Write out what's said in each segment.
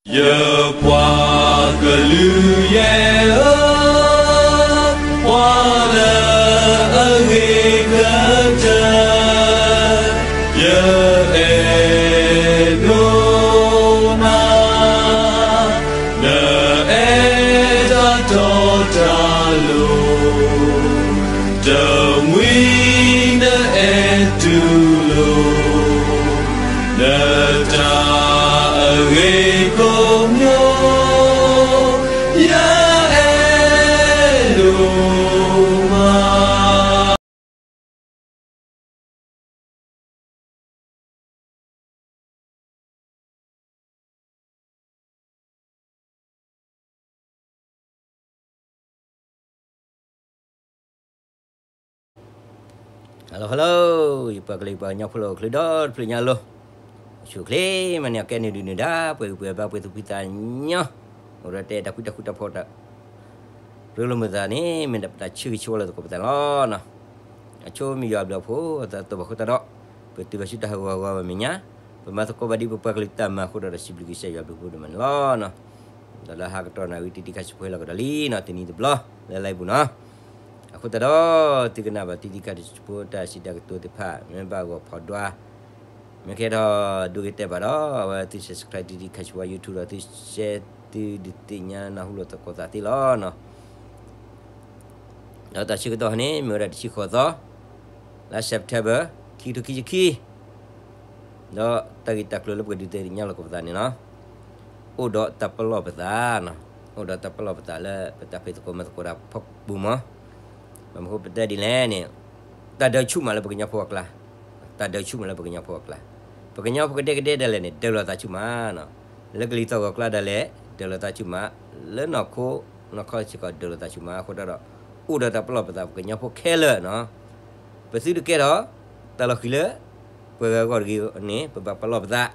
ယပှၤကလုာ်ယဲၢ်ဧၢ, ပှၤလၢအဂ့ၤကတၢၢ်, ယအဲၣ်ဒိးနၤ, နအဲၣ်တၢ်တီတၢ်လိၤ, တမှံၤနအဲၣ်တူၢ်လိာ် နတၢ်အဂ့ၤကိးမံၤ, ယအဲၣ်ဒိးမး. Hello hello, ယပှၤကလုာ်ပှၤကညီဖိလၢအိၣ်ချုးဒီတဖျၢၣ်ညါလီၤ. ဆူၣ်ချ့မးန့ၣ် အကဲနုာ်ဒုးနုာ်ဒါ ပှဲၤဂံၢ်ပှဲၤဘါ ပှဲၤသူၣ်ဖှံသးညီ, အိၣ်ဒီးတဲတၢ်ဖှံတၢ်ဃူတၢ်ဖိးတၢ် ရ့လိာ်မုာ်သးန့ၣ် မ့ၢ်ဒၣ်ပတၢ်ဆၢဂ့ၤဆၢဝါလၢသကိးပသးန့ၣ်လီၤ. အဆိမ့ၢ်ယွၤအဘျုးအဖှိၣ် အသးတဘၣ်ဃိသတးဒီး ပတုၤဘၣ်ဆူတၢ်ဟးဂူာ်ဟးဂီၤဘၣ်မဲာ်ညါ, ပမၤသကိးဘၣ်ဒ်ပပှၤကလုာ်တၢ်မၤအဃိဒီး စံးဘျုးကစၢ်ယွၤအဘျုးအဖှိၣ်ဒိၣ်မးန့ၣ်လီၤ. ဒီးလၢဟါကတီၢ်နၣ်ရံၣ် တံၤတံၤခါဆူဖိဟဲလီၤကဒီးလံန့ၣ် တနံၤတဘျီ လၢလၢပူၤန့ၣ်, အဃိသတးဒီး သုကနၣ်ဘၣ်တံၤတံၤခါဆူဖိတၢ်စံးတၢ်ကတိၤသ့ၣ်တဖၣ် မ့ၢ်ဘၣ်ဂီၢ်ဖီၣ်ဒွး မ့ၢ်ကဲထီၣ်ဒိဂ့ၤတဲာ်ဘၣ်ဒီး အဝဲသု subscribe တံၤတံၤခါဆူဖိ YouTube ဒီးသု share သုဒုးသ့ၣ်ညါနၢ်ဟူလိာ်သကိးသးသ့လီၤ. ဒီးတၢ်ဆၢကတီၢ်ဟီန့ၣ် မ့ၢ်ဝဲဒၣ်တဆံဃိးသီ လါ September ခံကထိခံဆံခံ, ဒီးတၢ်ဂ့ၢ်တၢ်ကျိၤလၢပကဒုးသ့ၣ်ညါလိာ်သကိးပသးန့ၣ်လီၤ. အိၣ်ဒီးတၢ်ပလီၢ်ပသး, အိၣ်ဒီးတၢ်ပလီၢ်ပသးလၢပတၢ်ဖံးသကိးမၤသကိးတၢ်ဖီခိၣ်ပူၤမး, ဘၣ်မနုၤဃိပတဲဒ်လဲၣ်န့ၣ် တၢ်ဒၢးဆူၣ်မးလၢပကညီဖိအကျါ, တၢ်ဒၢးဆူၣ်မးလၢပကညီဖိအကျါ, ပကညီဖိကဒဲကဒဲဒ်လဲၣ်န့ၣ် ဒၢးလိာ်သးဆူၣ်မး, လၢကလံၤသီၣ်ဂီၤကျါဒ်လဲၣ် ဒၢးလိာ်သးဆူၣ်မး, လၢနီၢ်ခိနီၢ်ခီစ့ၢ်ကီးဒၢးလိာ်သးဆူၣ်မး, အဃိသတးဒီး အိၣ်ဒီးတၢ်ပလီၢ်ပသးပကညီဖိခဲလၢာ်န့ၣ်, ပသုတကဲထီၣ်တၢ်လီၤဃံၤလၢပှၤဂၤအဂီၢ်တဂ့ၤန့ၣ် ပဘၣ်ပလီၢ်ပသး,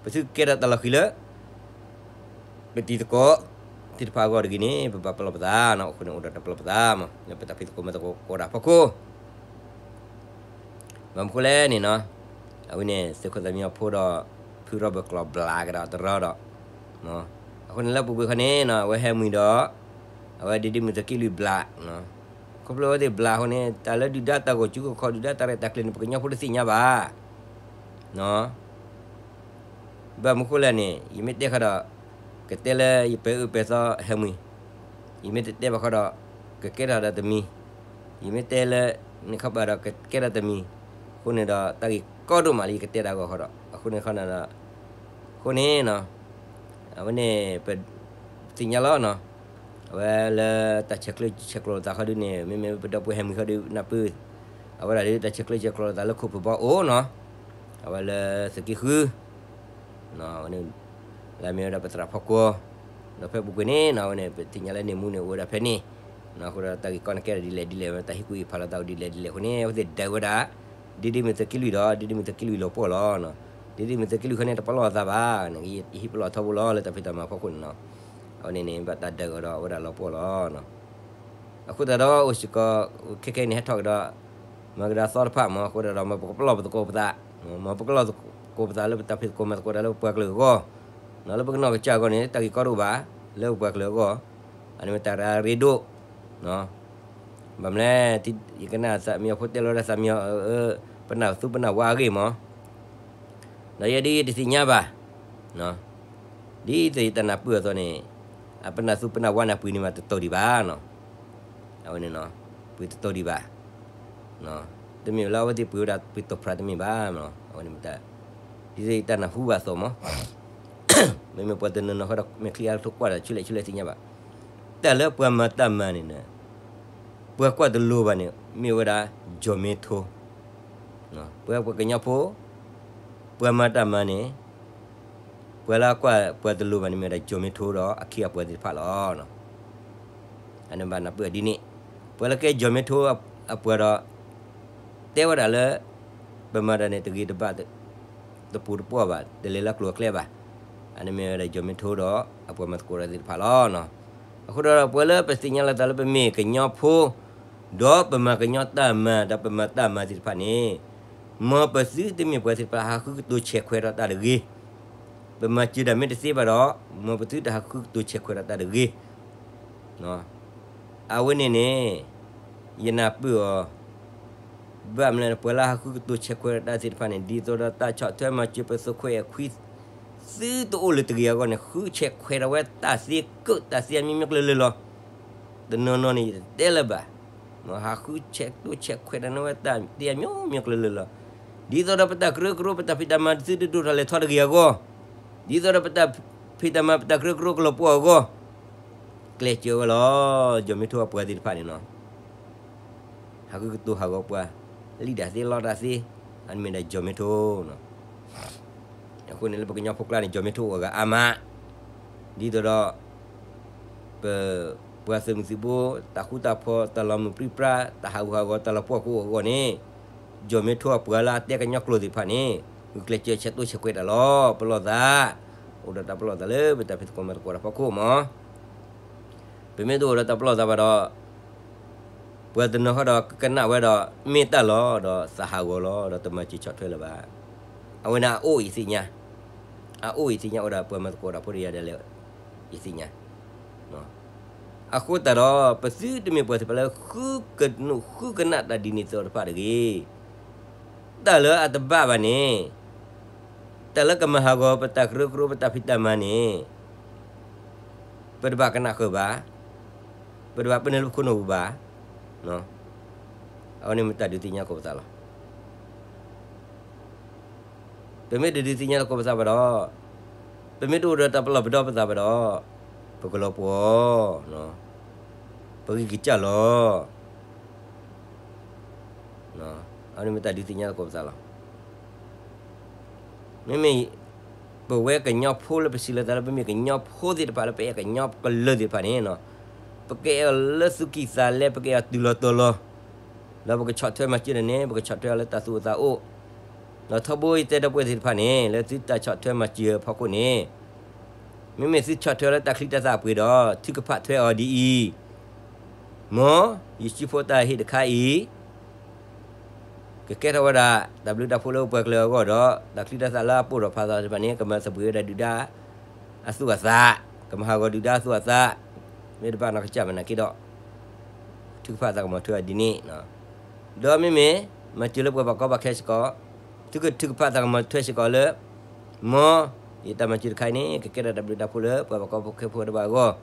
ပသုကဲထီၣ်တၢ်လီၤဃံၤလၢ ပတံၤသကိးသ့ၣ်တဖၣ်အဂီၢ်တဂ့ၤန့ၣ် ပဘၣ်ပလီၢ်ပသးန့ၣ်, အဃိန့ၣ်အိၣ်ဒီးတၢ်ပလီၢ်ပသးမး လၢပတၢ်ဖံးသကိးမၤသကိးတၢ်ဖီခိၣ် ဘၣ်မနုၤဃိလဲၣ်န့ၣ်, အဝဲန့ၣ် သုးခိၣ်သးမံအဖိဒီး ဖုရီဘၢၣ်ကျီၢ်ဘျးကဒီးတရီဒီး, အဃိန့ၣ်လၢပူၤကွံာ်ခီန့ၣ် အဝဲဟဲမှံၤဒီး အဝဲဒ့ဒ့မုၢ်သုးက့လွံၢ်ဘျး, ခီဖျိအဝဲသ့ၣ်ဘျးအဃိန့ၣ် တၢ်လၢဒုၣ်ဒါတၢ်ဂီၤစုကခီ ဒုၣ်ဒါတၢ်ရဲၣ်တၢ်ကျဲၤန့ၣ် ပကညီဖိတသ့ၣ်ညါဘၣ် ဘၣ်မနုၤဃိလဲၣ်န့ၣ် ယမ့ၢ်တဲဃီဒီး ကတဲလၢယပဲာ်အၢပဲာ်သီဟဲမှံၤ, ယမ့ၢ်တတဲဘၣ်ဃီဒီး ကကဲထီၣ်ဒီးတမံၤ, ယမ့ၢ်တဲလၢ န့ၣ်ခီဘၣ်ဒီးကကဲထီၣ်တမံၤ, အဃိန့ၣ်ဒီးတၢ်ဂ့ၢ်ကီဒိၣ်မးလၢယကတဲဒၣ်အဂီၢ်ဃီဒီး အဃိန့ၣ်ဃီန့ၣ်ဒီး အဃိန့ၣ် အဝဲန့ၣ် ပသ့ၣ်ညါလီၤန့ၣ်, အဝဲလၢတၢ်ဆဲးကျၢဆဲးကျိးလိာ်သးဃီဒုန့ၣ် မ့မ့ၢ်ပဒီပုၢ်ဝဲၢ်ဟဲမှံၤဃီဒုနၢ်ပၢၢ်, အဝဲဒၣ်ဒုတၢ်ဆဲးကျၢဆဲးကျိးလိာ်သးလၢခိၣ်ဖၢၣ်ဘီအိၣ်န့ၣ်, အဝဲလၢသုးက့ဃု လၢမ့ၢ်ဝဲဒၣ်ပသရၣ်ဖီကွီၤ, ဒီးဖဲပူၤကွံာ်န့ၣ် အဝဲန့ၣ် ပသ့ၣ်ညါလၢန့ၣ်မူန့ၣ်အိၣ်ဝဲဒၣ်ဖဲန့ၣ်, အဃိဒီးတၢ်ဂ့ၢ်ကီန့ၣ်ကဲထီၣ်ဒ်လဲၣ်ဒ်လဲၣ် တၢ်ဟ့ၣ်ကူၣ်ဟ့ၣ်ဖးလိာ်သးအိၣ်ဒ်လဲၣ်ဒ်လဲၣ်အဃိန့ၣ် အဝဲသ့ၣ်ဒၢးဝဲဒၣ် ဒ့ဒ့မုၢ်သုးက့လွံၢ်ဒီး ဒ့ဒ့မုၢ်သုးက့လွံၢ်လီၤပှီၢ်လီၤ, ဒ့ဒ့မုၢ်သုးက့လွံၢ်ခီန့ၣ် တပလီၢ်အသးဘၣ်, ယဟံးပလီၢ်ထီဘိလီၤ လၢတၢ်ဖံးတၢ်မၤဖီခိၣ်န့ၣ်, အဝဲန့ၣ်န့ၣ် ဘၣ်တၢ်ဒၢးကဒီးဝဲဒၣ်လီၤပှီၢ်လီၤ အဃိသတးဒီးအိၣ်စ့ၢ်ကီး ခဲခဲအံၤန့ၣ် ဟဲထီၣ်ကဒီး မၤကဒါသီတဖၣ်မး အဃိသတးဒီး မ်ပကပလီၢ်ပသကိးပသး, မ်ပကပလီၢ်သကိးပသးလၢပတၢ်ဖံးသကိးမၤသကိးတၢ်လၢပပှၤကလုာ်အဂီၢ်, လၢပကနီၢ်ကစၢ်အဂီၢ်န့ၣ် တၢ်ဂ့ၢ်ကီတအိၣ်ဘၣ်, လၢပပှၤကလုာ်အဂီၢ်, အန့ၣ်မ့ၢ်တၢ်ရ့ဒိၣ်, ဘၣ်မနုၤလဲၣ်, ယကနၣ်သးမံအဖိတဲလီၤဝဲဒၣ်သးမံ, ပနၢ်သူပနၢ်ဝါအဂ့ၢ်မး ဒီးယဲဒ်ယတသ့ၣ်ညါဘၣ်, ဒ်သိးယတၢ်နၢ်ပၢၢ်အသိးန့ၣ်, အပနၢ်သူပနၢ်ဝါန့ၣ် ပှ့ၤန့ၢ်မးတတီၤဒံးဘၣ်, အဝဲန့ၣ်, ပှ့ၤတတီၤဒံးဘၣ်, တမ့ၢ်လၢအဝဲသ့ၣ်ပှ့ၤဝဲဒၣ်ပှ့ၤတီၢ်ဖြးတမ့ၢ်ဘၣ်, အဝဲန့ၣ်မ့ၢ်တၢ်, ဒ်သိးယတၢ်နၢ်ဟူဘၣ်အသိးမး မ့မ့ၢ်ပှၤတနီၤနီၤဃီဒီး မ့ၢ်ချံအါထီၣ်ကွၢ်ဒီး ဆူလဲၣ်ဆူလဲၣ်သ့ၣ်ညါဘၣ်, တၢ်လၢပှၤမၤတၢ်မၤန့ၣ်, ပှၤကွၢ်တလိၤဘၣ်န့ၣ် မ့ၢ်ဝဲဒၣ် ကၠီၣ်မ့ထိ, ပှၤပှၤကညီဖိ, ပှၤမၤတၢ်မၤန့ၣ်, ပှၤလၢအကွၢ်ပှၤတလိၤဘၣ်န့ၣ် မ့ၢ်ဝဲဒၣ် ကၠီၣ်မ့ထိဒီးအခ့အပှၤသ့ၣ်တဖၣ်လီၤ. အန့ၣ်ဘၣ်နၢ်ပၢၢ်ဒ်န့ၣ်, ပှၤလၢကဲ ကၠီၣ်မ့ထိအပှၤဒီး တဲဝဲဒၣ်လၢ ပမၤတၢ်န့ၣ် တဂ့ၤတဘၣ်, တပူၤတပှီၢ်ဘၣ်, တလဲၤလၢကျိၤအကျဲဘၣ်, အန့ၣ်မ့ၢ်ဝဲဒၣ် ကၠီၣ်မ့ထိဒီးအပှၤမၤသကိးတၢ်သ့ၣ်တဖၣ်လီၤ. အဃိဒီး ပှၤလၢပသ့ၣ်ညါလီၤသးလၢပမ့ၢ်ကညီဖိ, ဒီးပမၤကညီတၢ်မၤ ဒီးပမၤတၢ်မၤသ့ၣ်တဖၣ်န့ၣ်, မ်ပသုတမ့ၢ်ပှၤသ့ၣ်တဖၣ်ဟးဃုကတိၤဆဲးခွဲးထီၣ်တၢ်တဂ့ၤ, ပမၤစၢၤဒၣ်မ့ၢ်တသ့ဘၣ်ဒီး မ်ပသုတဟးဃုကတိၤဆဲးခွဲးဒီးတၢ်တဂ့ၤ. အဝဲန့ၣ်န့ၣ် ယနၢ်ပၢၢ်အီၤ ဘၣ်မနုၤလဲၣ် ပှၤလၢဟးဃုကတိၤဆဲးခွဲးဒီးတၢ်သ့ၣ်တဖၣ်န့ၣ် ဒ်သိးဒီးတၢ်ဆီၣ်ထွဲမၤစၢၤပသိးခွဲးအခွံ သုတအိၣ်လၢတဂ့ၤအဂီၢ်န့ၣ် ဃုဆဲးခွဲးဒီးဝဲတၢ်သ့ကၢၣ်တၢ်သ့အမျိုးမျိုးကလုာ်လၢလီၤ. တနီၤနီၤန့ၣ် ယတတဲလၢၤဘၣ်, ဟးဃုဆဲးကတိၤဆဲးခွဲးဒီးန့ၢ်ဝဲတၢ်သ့အမျိုးမျိုးကလုာ်လၢလီၤ. ဒ်သိးဒီးပတၢ်ကရၢကရိ ပတၢ်ဖံးတၢ်မၤသုတဒိၣ်ထီၣ်လဲၤထီၣ်တဂ့ၤအဂီၢ်, ဒ်သိးဒီးပတၢ်ဖံးတၢ်မၤ ပတၢ်ကရၢကရိကလီၤပှီၢ်အဂီၢ်, ကျဲးစၢးဝဲလီၤ. ကၠီၤမ့ထိအပှၤသ့ၣ်တဖၣ်န့ၣ်နီၤ ဟးဃုကတိၤဟးဂီၤပှၤ, လံၣ်တၢ်သ့လီတၢ်သ့, အမ့ၢ်ဒၣ်ကၠီၤမ့ထိနီၤ. အဃိန့ၣ်လၢပကညီဖိကျါန့ၣ် ကၠီၤမ့ထိအိၣ်အဂၤအါမး, ဒ်သိးဒီး ပ ပှၤသုးမုၢ်သံၣ်ဘိ တၢ်ဃူတၢ်ဖိး တၢ်လီၤမုၢ်ပြံပြါ တၢ်ဟးဂူာ်ဟးဂီၤ တၢ်လီၤပှီၢ်ကအိၣ်အဂီၢ်န့ၣ်, ကၠီၤမ့ထိအပှၤလၢအတဲကညီကျိာ်သ့ၣ်တဖၣ်န့ၣ် ဂုာ်ကျဲးစၢးဆဲးကတိၤဆဲးခွဲးတၢ်လီၤ. ပလီၢ်သး, အိၣ်ဒီးတၢ်ပလီၢ်သးလၢပတၢ်ဖံးသကိးမၤသကိးတၢ်ဖီခိၣ်မး. ပမ့ၢ်တအိၣ်ဒီးတၢ်ပလီၢ်သးဘၣ်ဒီး ပှၤတနီၤဃီဒီးကကနၣ်ဝဲဒီး မ့ၢ်တၢ်လီၤဒီးသးဟးဂီၤလီၤ ဒီးတမၤစၢၤဆီၣ်ထွဲလၢၤဘၣ်. အဝဲန့ၣ်အအိၣ်ယသ့ၣ်ညါ, အအိၣ်ယသ့ၣ်ညါအိၣ်ဒီးပှၤမၤသကိးတၢ်ဖိတယၤဒၣ်လဲာ် ယသ့ၣ်ညါ. အဃိသတးဒီး ပသုတမ့ၢ်ပှၤသ့ၣ်တဖၣ်လၢ ဃုကနူးဃုကနၣ်တၢ်ဒ်န့ၣ်သိးတဖၣ်တဂ့ၤ. တၢ်လၢအတဘၣ်ဘၣ်န့ၣ် တၢ်လၢကမၤဟးဂီၤပတၢ်ကရၢကရိ ပတၢ်ဖံးတၢ်မၤန့ၣ် ပတဘၣ်ကနၣ်ဃုာ်ဘၣ်, ပတဘၣ်ပာ်နုာ်လၢပခိၣ်နူာ်ပူၤဘၣ်. အဝဲန့ၣ်မ့ၢ်တၢ်ဒုးသ့ၣ်ညါသကိးပသးလီၤ. ပမ့ၢ်တဒုးသ့ၣ်ညါသကိးပသးဘၣ်ဒီး, ပမ့ၢ်တအိၣ်ဒီးတၢ်ပလီၢ်ပဒီပသးဘၣ်ဒီး, ပကလီၤပှီၢ်, ပဂံၢ်ကစၢ်လီၤ. အဝဲန့ၣ်မ့ၢ်တၢ်ဒုးသ့ၣ်ညါသကိးပသးလီၤ. မ့မ့ၢ် ပဝဲကညီဖိလၢပစံးလီၤသးလၢ ပမ့ၢ်ကညီဖိသ့ၣ်တဖၣ်လၢပအဲၣ်ကညီကလုာ်သ့ၣ်တဖၣ်န့ၣ်, ပကအဲၣ်အီၤလၢသူၣ်ကံၢ်သးလဲ, ပကအဲၣ်အီၤတုၤလီၤတီၤလီၤ, ဒီးပကဆီၣ်ထွဲမၤစၢၤဒၣ်န့ၣ် ပကဆီၣ်ထွဲအီၤလၢတၢ်သူၣ်အိၣ်သးအိၣ်, ဒီးထီဘိယတဲဒီပုၢ်ဝဲၢ်သ့ၣ်တဖၣ်န့ၣ် လၢသုတၢ်ဆီၣ်ထွဲမၤစၢၤအဖီခိၣ်န့ၣ်, မ့မ့ၢ်သုဆီၣ်ထွဲအီၤလၢတၢ်ချံတၢ်သၣ်အပှ့ၤဒီး ထုကဖၣ်ထွဲအီၤဒ်အံၤ, မ်ယစုဖိတၢ်ဟ့ၣ်တခါအံၤ ကကဲထီၣ်ဝဲဒၣ် တၢ်ဘျုးတၢ်ဖှိၣ်လၢပှၤကလုာ်အဂီၢ်ဒီး တၢ်ချံတၢ်သၣ်လၢအပိၢ်ထီၣ်ဖးထီသ့ၣ်တဖၣ်န့ၣ် ကမၤသဘှံးဝဲဒၣ်ဒုၣ်ဒါအသူၣ်အသး, ကမၤဟးဂီၤဒုၣ်ဒါအသူၣ်အသး, မ့ၢ်တဘၣ်နီၢ်ကစၢ်မနၤက့ဒီး ထုကဖၣ်သးကမီၤထွဲအီၤဒ်န့ၣ်, ဒီးမ့မ့ၢ် မၤစၢၤလၢပှၤဘၣ်ကီဘၣ်ခဲစ့ၢ်ကီး, သုကထုကဖၣ်သးကမီၤထွဲစ့ၢ်ကီးလၢ မ်ယတၢ်မၤစၢၤတခါအံၤန့ၣ် ကကဲထီၣ်တၢ်ဘျုးတၢ်ဖှိၣ်လၢပှၤဘၣ်ကီဘၣ်ခဲဖိတဖၣ်အဂီၢ်,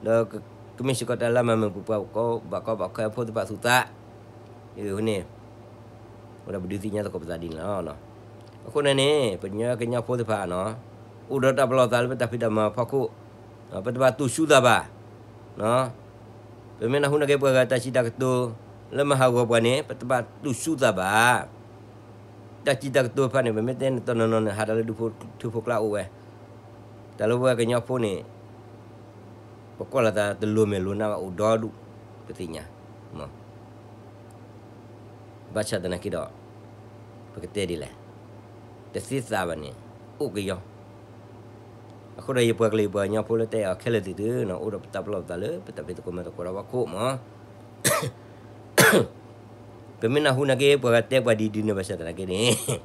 ဒီးကမ့ၢ်စ့ၢ်ကီးတၢ်လၢမၤမုာ်ပှၤဘၣ်ကီဘၣ်ခဲဖိသ့ၣ်တဖၣ်အသူၣ်အသး, အဝဲန့ၣ် အိၣ်ဒီးပဒုးသ့ၣ်ညါသကိးပသးဒ်န့ၣ်လီၤ. အဃိန့ၣ်န့ၣ် ပညီကညီဖိသ့ၣ်တဖၣ်န့ၣ် အိၣ်ဒီးတၢ်ပလီၢ်သးလၢပတၢ်ဖံးတၢ်မၤအဖီခိၣ်, ပတဘၣ်တူၢ်ဆူၣ်သးဘၣ်. ပမ့ၢ်နၢ်ဟူနာ်က့ ပှၤဂၤတၢ်စံးတၢ်ကတိၤ လၢမၤဟးဂီၤပှၤန့ၣ် ပတဘၣ်တူၢ်ဆူၣ်သးဘၣ်. တၢ်စံးတၢ်ကတိၤတဖၣ်န့ၣ် ပမ့ၢ်တဲန့ၣ် တနီၤနီၤန့ၣ် ဟးဒီးလၢဒူဖိထၢဖိကျါအိၣ်ဝဲ, တၢ်လၢပဝဲကညီဖိန့ၣ် ပကွၢ်လိာ်သးတလိၤမဲာ်လိၤနါဘၣ်အိၣ်ဒီဒူၣ်, ပသ့ၣ်ညါ ဘၣ်ဆၣ်သနာ်က့ဒီး ပကတဲဒ်လဲၣ်, တသ့သးဘၣ်န့ၣ် အိၣ်ကယီ. အဃိဒီးယပှၤကလုာ်ယပှၤကညီဖိလၢတဲအီၤခဲလၢာ်သ့ၣ်သုန့ၣ် အိၣ်ဒီးပတၢ်ပလီၢ်ပသးလၢ ပတၢ်ဖံးသကိးမၤသကိးတၢ်ဖီခိၣ်မး. ပမ့ၢ်နၢ်ဟူနာ်က့ ပှၤဂၤတဲပှၤဒ်ဒ်န့ၣ် ဘၣ်ဆၣ်သနာ်က့န့ၣ်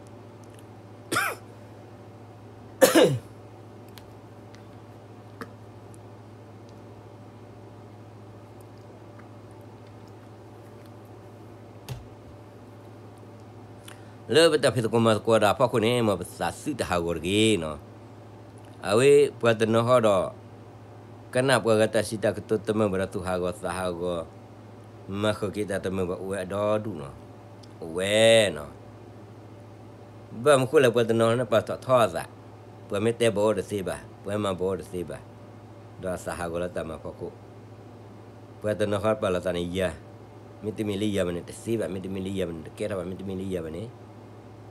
လၢပတၢ်ဖံးသကိးမၤသကိးတၢ်ဖီခိၣ်န့ၣ် မ်ပသးသုတဟးဂီၤတဂ့ၤ. အဝဲပှၤတနီၤဃီဒီး ကနၣ်ပှၤဂၤတၢ်စံးတၢ်ကတိၤတမုာ်ဘၣ်ဒီး သူၣ်ဟးဂီၤသးဟးဂီၤ မၤဃုာ်က့ၤတၢ်တမုာ်ဘၣ်အိၣ်ဝဲအဒီဒူၣ်န့ၣ်, အိၣ်ဝဲန့ၣ်. ဘၣ်မနုၤဃိလဲၣ် ပှၤတနီၤန့ၣ်ပာ်ထီၣ်ထီအသး, ပှၤမ့ၢ်တဲဘၣ်အိၣ်တသ့ဘၣ်, ပှၤမၤဘၣ်အိၣ်တသ့ဘၣ်, ဒီးအသးဟးဂီၤလၢတၢ်မၤဖီခိၣ်. ပှၤတနီၤဃီပာ်လီၤသးန့ၣ်ယၤ, မ့တမ့ၢ်လၢယၤဘၣ်န့ၣ်တသ့ဘၣ်, မ့တမ့ၢ်လၢယၤဘၣ်န့ၣ်တကဲထီၣ်ဘၣ်, မ့တမ့ၢ်လၢယၤဘၣ်န့ၣ်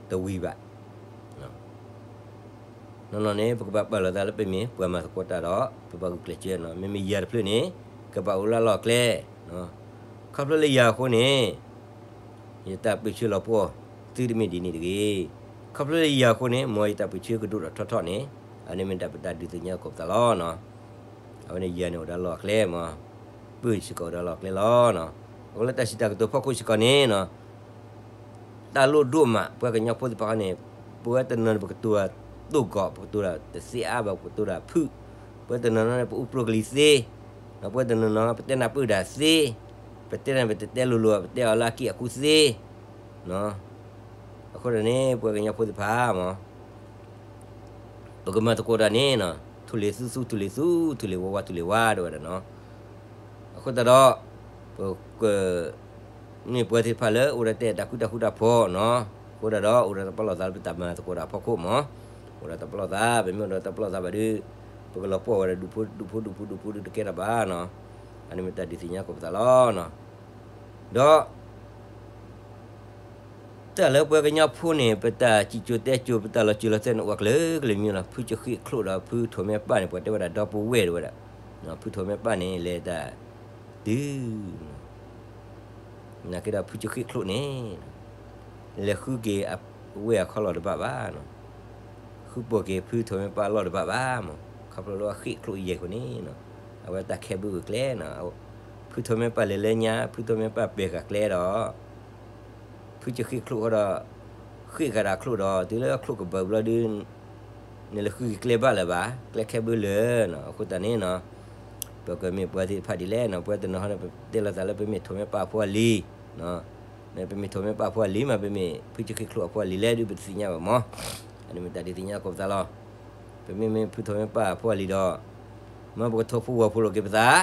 တဝံၤဘၣ်. နီၢ်နီၢ်န့ၣ် ပကဘၣ်ပာ်လီၤသးလၢပမ့ၢ်ပှၤမၤသကိးတၢ်ဒီး ပဘၣ်ဂုာ်ကျဲးစၢးန့ၣ်, မ့မ့ၢ်ယၤတဖျၢၣ်န့ၣ် ကဘၣ်အိၣ်လၢအလီၢ်အကျဲ. ခီဖျိလၢယၤအဃိန့ၣ် ယတၢ်ပၢၢ်ဆၢလီၤပှီၢ်သုတမ့ၢ်ဒ်န့ၣ်တဂ့ၤ. ခီဖျိလၢယၤအဃိန့ၣ် မ်ယတၢ်ပၢၢ်ဆၢကဒိၣ်ထီၣ်ထီထီၣ်န့ၣ် အန့ၣ်မ့ၢ်ဒၣ်ပတၢ်ဒုးသ့ၣ်ညါသကိးပသးလီၤ. အဝဲန့ၣ်ယၤန့ၣ်အိၣ်ဒီးလီၢ်အကျဲမး, ပၢ်စ့ၢ်ကီးအိၣ်ဒီးလီၢ်အကျဲလီၤ. အဃိလၢတၢ်စံးတၢ်ကတိၤဖီခိၣ်စ့ၢ်ကီးန့ၣ် တၢ်လိၣ်ဒိၣ်မး ပှၤကညီဖိသ့ၣ်တဖၣ်န့ၣ် ပဝဲတနီၤန့ၣ် ပကတိၤ သိၣ်ကီး, ပကတိၤတၢ်တသ့အါဘၣ်, ပကတိၤတၢ်ဖုၣ်, ပှၤတနီၤနီၤန့ၣ် ပအိၣ်ပြိကလံၤသ့, ဒီးပှၤတနီၤနီၤ ပတဲနၢ်ပၢၢ်တၢ်သ့, ပတဲန့ၣ် ပတတဲလိၤလိၤ, ပတဲအီၤလၢအက့ၢ်အကူသ့, အဃိဒီးန့ၣ် ပှၤကညီဖိသ့ၣ်တဖၣ်မး ပကမၤသကိးတၢ်န့ၣ်နီၤ, ထူလ့ၤသူသူ ထူလ့ၤသူ, ထူလ့ၤဝါဝါ ထူလ့ၤဝါ ဒ်ဝဲဒၣ်နီၤ. အဃိသတးဒီး ပက မ့ၢ်ပှၤသ့ၣ်တဖၣ်လၢအိၣ်ဒီးတၢ်အဲၣ်တၢ်ကွံတၢ်ဃူတၢ်ဖိးနီၤ, အဃိသတးဒီး အိၣ်ဒီးတၢ်ပလီၢ်သးလၢပတၢ်မၤသကိးတၢ်အဖီခိၣ်မး, အိၣ်ဒီးတၢ်ပလီၢ်သး, ပမ့ၢ်အိၣ်ဒီးတၢ်ပလီၢ်သးဘၣ်ဒီး ပကလီၤပှီၢ်ဝဲဒၣ်ဒူၣ်ဖိဒူၣ်ဖိဒူၣ်ဖိဒူၣ်ဖိဒူၣ်တကဲထီၣ်ဘၣ်နီၤ. အန့ၣ်မ့ၢ်တၢ်ဒုးသ့ၣ်ညါကိးပသးလီၤနီၤ. ဒီး တၢ်လၢပှၤကညီဖိန့ၣ် ပတၢ်စံၣ်စိၤတဲစိၤ ပတၢ်လီၤစၢၤလီၤသွဲၣ်န့ၣ် အိၣ်ဝဲကျၢၤကျၢၤလီၤသ့ၣ်န့ၣ် အိၣ်ဝဲကျၢၤကျၢၤလီၤသ့ၣ်န့ၣ် အိၣ်ဝဲကျၢၤကျၢၤလီၤသ့ၣ်န့ၣ် ဖုကဃ့ၢ်ချိၣ်ဒီးဖုထိးမဲပၢ်န့ၣ် ပှၤတဲဝဲဒၣ်ဒီပုၢ်ဝဲၢ်တဝဲဒၣ်, ဖုထိးမဲပၢ်န့ၣ် လဲၤတၢ်တုၤ နာ်က့ဒီးဖုကဃ့ၢ်ချိၣ်န့ၣ် လဲၤဃုက့ၤအဝဲၢ်အခီၣ်လီၢ်တဘၣ်ဘၣ်နီၤ, ဃုပိာ်က့ၤဖုထိးမဲပၢ်အလီၢ်တဘၣ်ဘၣ်မး, ခီဖျိလၢအဃ့ၢ်ချိၣ်ယဲၢ်ဃိန့ၣ်နီၤ, အဝဲတၢ်ခဲဘုးဂ့ၤကျဲနီၤ, ဖုထိးမဲပၢ်လဲၤလၢညါ ဖုထိးမဲပၢ်ပဲာ်ဃာ်ကျဲဒီး ဖုကဃ့ၢ်ချိၣ်ဃီဒီး ဃ့ၢ်ဃာ်ဒီးချိၣ်ဒီး တုၤလၢချိၣ်ကဘၢဘျီဒုး နလဲၤဃုက့ၤကျဲဘၣ်လၢၤဘၣ်, ကျဲခဲဘုးလၢာ်နီၤ, အဃိသတးန့ၣ်နီၤ, ပကမ့ၢ်ပှၤသ့ၣ်တဖၣ်ဒ်လဲၣ်နီၤ, ပဝဲတနီၤဟီဒီး ပတဲလိာ်သးလၢပမ့ၢ်ထိးမဲပၢ်အဖိအလံၤ, ပမ့ၢ်ထိးမဲပၢ်အဖိအလံၤမး ပမ့ၢ်ဖုကဃ့ၢ်ချိၣ်အဖိအလံၤလဲၣ်ဒုး ပတသ့ၣ်ညါဘၣ်မး, အန့ၣ်မ့ၢ်တၢ်ဒုးသ့ၣ်ညါကိးပသးလီၤ. ပမ့မ့ၢ်ဖုထိးမဲပၢ်အဖိအလံၤဒီး မ်ပကထိးဖိဝီၤဖိလိာ်က့ၤပသး,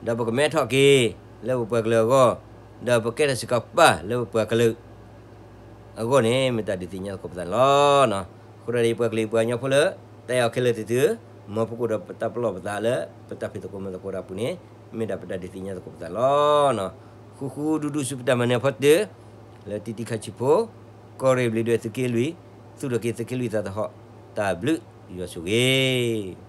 ဒီးပကမဲထီၣ်က့ၤ လၢပပှၤကလုာ်အဂီၢ်, ဒီးပကဲထီၣ်စ့ၢ်ကီးပၢ်လၢပပှၤကလုာ်အဂီၢ်န့ၣ် မ့ၢ်တၢ်ဒုးသ့ၣ်ညါသကိးပသးန့ၣ်လီၤ. အဃိဒီး ယပှၤကလုာ်ယပှၤကညီဖိလၢ တၢ်အဲၣ်အီၤခဲလၢာ်သ့ၣ်သုဧၢ, မ်ပကအိၣ်ဒီးပတၢ်ပလီၢ်ပသးလၢ ပတၢ်ဖံးသကိးမၤသကိးတၢ်အပူၤန့ၣ် မ့ၢ်ဒၣ်ပတၢ်ဒုးသ့ၣ်ညါသကိးပသးန့ၣ်လီၤ. ဃူဃူဒူဒူဆူပတၢ်မၤနၢၤအဖီတၢၢ်, လၢတံတံခါဆံးဖိ, ကီၢ်ရ့ၣ်ဘျံးဒွဲၣ်သုးက့လွံၢ်, သူၣ်ထီၣ်က့ၤသုးက့လွံၢ်သးသဟီၣ်, တၢ်ဘျုးယွၤဆိၣ်ဂ့ၤ